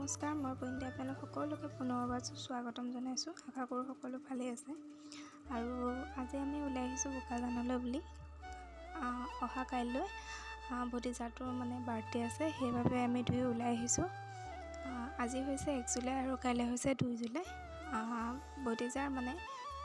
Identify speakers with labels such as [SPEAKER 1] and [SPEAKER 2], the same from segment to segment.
[SPEAKER 1] নমস্কাৰ, মই বন্যা, আপোনালোক সকলোকে পুনৰবাৰ স্বাগতম জনাইছোঁ। আশা কৰোঁ সকলো ভালেই আছে। আৰু আজি আমি ওলাই আহিছোঁ বোকাজানলৈ বুলি। অহা কাইলৈ ভতিজাটোৰ মানে বাৰ্থডে আছে, সেইবাবে আমি দুয়ো ওলাই আহিছোঁ। আজি হৈছে 1 জুলাই আৰু কাইলৈ হৈছে 2 জুলাই। ভতিজাৰ মানে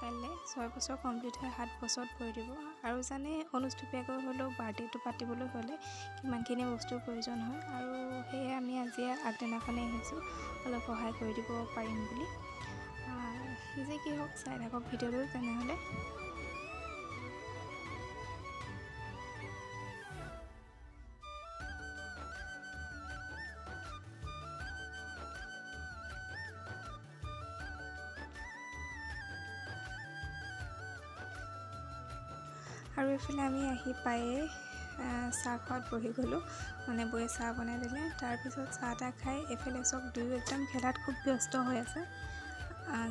[SPEAKER 1] কাইলৈ 6 বছৰ কমপ্লিট হৈ 7 বছৰত ভৰি দিব। আৰু জানে, অনুষ্টুপীয়াকৈ হ'লেও বাৰ্থডেটো পাতিবলৈ হ'লে কিমানখিনি বস্তুৰ প্ৰয়োজন হয়। আৰু সেয়ে আমি আজি আগদিনাখনেই আহিছোঁ, অলপ সহায় কৰি দিব পাৰিম বুলি। যি কি হওক, চাই থাকক ভিডিঅ'টো তেনেহ'লে। আৰু এইফালে আমি আহি পায়ে চাহ খোৱাত বহি গ'লোঁ। মানে বৌয়ে চাহ বনাই দিলে। তাৰপিছত চাহ তাহ খাই এইফালে চাওক, দুয়ো একদম খেলাত খুব ব্যস্ত হৈ আছে।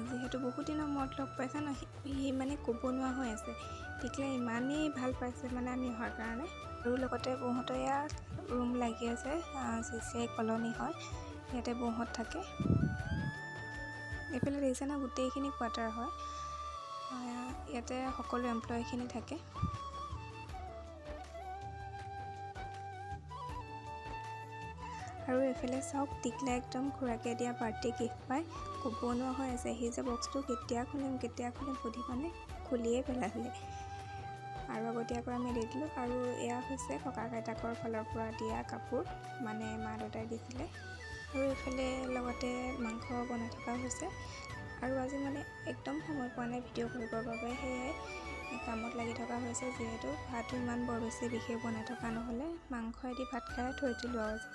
[SPEAKER 1] যিহেতু বহুত দিনৰ মূৰত লগ পাইছে ন, সি মানে ক'ব নোৱাৰা হৈ আছে। টিকলাই ইমানেই ভাল পাইছে মানে আমি অহাৰ কাৰণে। আৰু লগতে বৌহঁতৰ ইয়াত ৰুম লাগি আছে, চি চি I colony হয়, ইয়াতে বৌহঁত থাকে। এইফালে দেখিছে ন, গোটেইখিনি কোৱাৰ্টাৰ হয়। ইয়াতে সকলো এমপ্লয়ীখিনি থাকে। আৰু এইফালে চাওক, টিকলাই একদম খুৰাকে দিয়া বাৰ্থডে গিফ্ট পাই ক'ব নোৱাৰা হৈ আছে। সি যে বক্সটো কেতিয়া খুলিম, কেতিয়া খুলিম সুধি মানে খুলিয়ে পেলালে। আৰু আগতীয়াকৈ আমি দি দিলোঁ। আৰু এয়া হৈছে ককাক আইতাকৰ ফালৰ পৰা দিয়া কাপোৰ, মানে মা দেউতাই দিছিলে। আৰু এইফালে লগতে মাংস বনাই থকা হৈছে। আৰু আজি মানে একদম সময় পোৱা নাই ভিডিঅ' কৰিবৰ বাবে, সেয়াই কামত লাগি থকা হৈছে। যিহেতু ভাতো ইমান বৰ বেছি বিশেষ বনাই থকা নহ'লে, মাংসয়েদি ভাত খাই থৈ দিলোঁ আৰু আজি।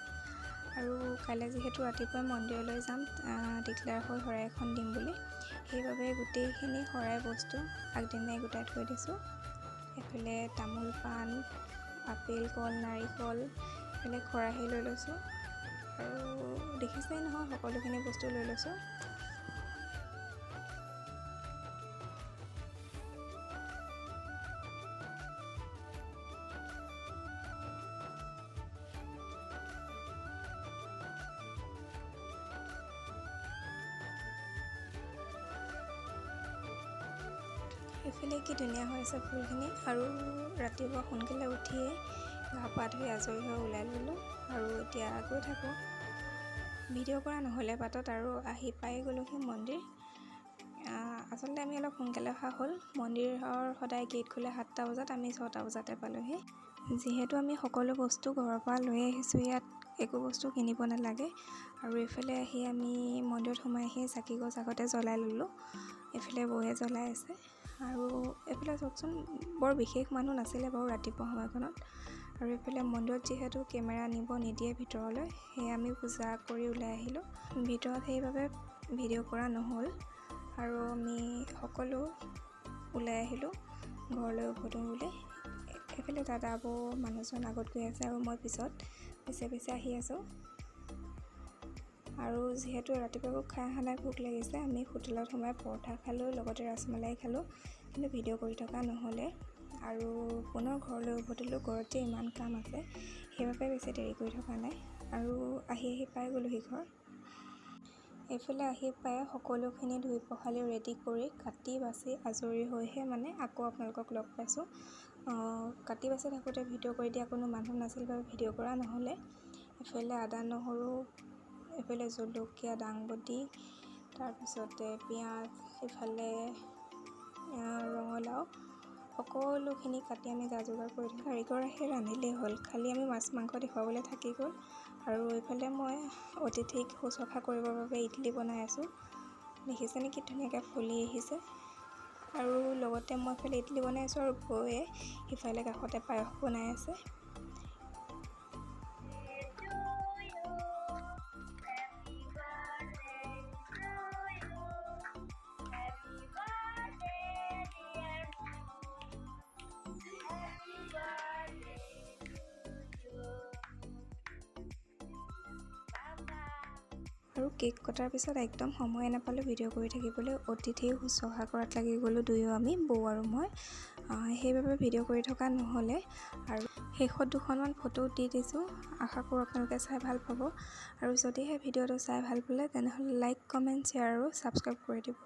[SPEAKER 1] আৰু কাইলৈ যিহেতু ৰাতিপুৱাই মন্দিৰলৈ যাম টিকলাৰ হৈ শৰাই এখন দিম বুলি, সেইবাবে গোটেইখিনি শৰাই বস্তু আগদিনাই গোটাই থৈ দিছোঁ। এইফালে তামোল পাণ, আপেল, কল, নাৰিকল, এইফালে খৰাহী লৈ লৈছোঁ। আৰু দেখিছেই নহয়, সকলোখিনি বস্তু লৈ লৈছোঁ। এইফালে কি ধুনীয়া হৈ আছে ফুলখিনি। আৰু ৰাতিপুৱা সোনকালে উঠিয়ে গা পা ধুই আজৰি হৈ ওলাই ল'লোঁ আৰু এতিয়া গৈ থাকোঁ। ভিডিঅ' কৰা নহ'লে বাটত। আৰু আহি পাই গ'লোহি মন্দিৰ। আচলতে আমি অলপ সোনকালে অহা হ'ল। মন্দিৰৰ সদায় গেট খোলে 7টা বজাত, আমি 6টা বজাতে পালোহি। যিহেতু আমি সকলো বস্তু ঘৰৰ পৰা লৈ আহিছোঁ, ইয়াত একো বস্তু কিনিব নালাগে। আৰু এইফালে আহি আমি মন্দিৰত সোমাই আহি চাকি গছ আগতে জ্বলাই ল'লোঁ। এইফালে বৌয়ে জ্বলাই আছে। আৰু এইফালে চাওকচোন, বৰ বিশেষ মানুহ নাছিলে বাৰু ৰাতিপুৱা সময়খনত। আৰু এইফালে মন্দিৰত যিহেতু কেমেৰা নিব নিদিয়ে ভিতৰলৈ, সেয়ে আমি পূজা কৰি ওলাই আহিলোঁ ভিতৰত, সেইবাবে ভিডিঅ' কৰা নহ'ল। আৰু আমি সকলো ওলাই আহিলোঁ ঘৰলৈ উভতোঁ বুলি। এইফালে দাদা, বৌ, মানুহজন আগত গৈ আছে আৰু মই পিছত পিছে পিছে আহি আছোঁ। আৰু যিহেতু ৰাতিপুৱা একো খাই অহা নাই, ভোক লাগিছে, আমি হোটেলত সোমাই পৰঠা খালোঁ, লগতে ৰসমলাই খালোঁ। কিন্তু ভিডিঅ' কৰি থকা নহ'লে। আৰু পুনৰ ঘৰলৈ উভতিলোঁ। ঘৰত যে ইমান কাম আছে, সেইবাবে বেছি দেৰি কৰি থকা নাই। আৰু আহি আহি পাই গ'লোহি ঘৰ। এইফালে আহি পাই সকলোখিনি ধুই পখালি ৰেডি কৰি কাটি বাচি আজৰি হৈহে মানে আকৌ আপোনালোকক লগ পাইছোঁ। কাটি বাচি থাকোঁতে ভিডিঅ' কৰি দিয়া কোনো মানুহ নাছিল বাবে ভিডিঅ' কৰা নহ'লে। এইফালে আদা, নহৰু, এইফালে জলকীয়া, দাংবডি, তাৰপিছতে পিঁয়াজ, ইফালে ৰঙালাও, সকলোখিনি কাটি আমি যা যোগাৰ কৰি থওঁ। কাৰিকৰ আহি ৰান্ধিলেই হ'ল, খালি আমি মাছ মাংস দেখুৱাবলৈ থাকি গ'ল। আৰু এইফালে মই অতিথিক শুশ্ৰূষা কৰিবৰ বাবে ইডলি বনাই আছোঁ। দেখিছেনে কি ধুনীয়াকৈ ফুলি আহিছে? আৰু লগতে মই এইফালে ইডলি বনাই আছোঁ আৰু বৌয়ে সিফালে কাষতে পায়স বনাই আছে।
[SPEAKER 2] To you. Happy birthday to you. Happy birthday, dear Mom. Happy birthday to you. Papa.
[SPEAKER 1] আৰু কেক কটাৰ পিছত একদম সময়ে নাপালোঁ ভিডিঅ' কৰি থাকিবলৈ। অতিথি শুশ্ৰূষা কৰাত লাগি গ'লোঁ দুয়ো আমি, বৌ আৰু মই। সেইবাবে ভিডিঅ' কৰি থকা নহ'লে। আৰু শেষত দুখনমান ফটো দি দিছোঁ। আশা কৰোঁ আপোনালোকে চাই ভাল পাব আৰু যদিহে ভিডিঅ'টো চাই ভাল পালে, তেনেহ'লে লাইক, কমেণ্ট, শ্বেয়াৰ আৰু ছাবস্ক্ৰাইব কৰি দিব।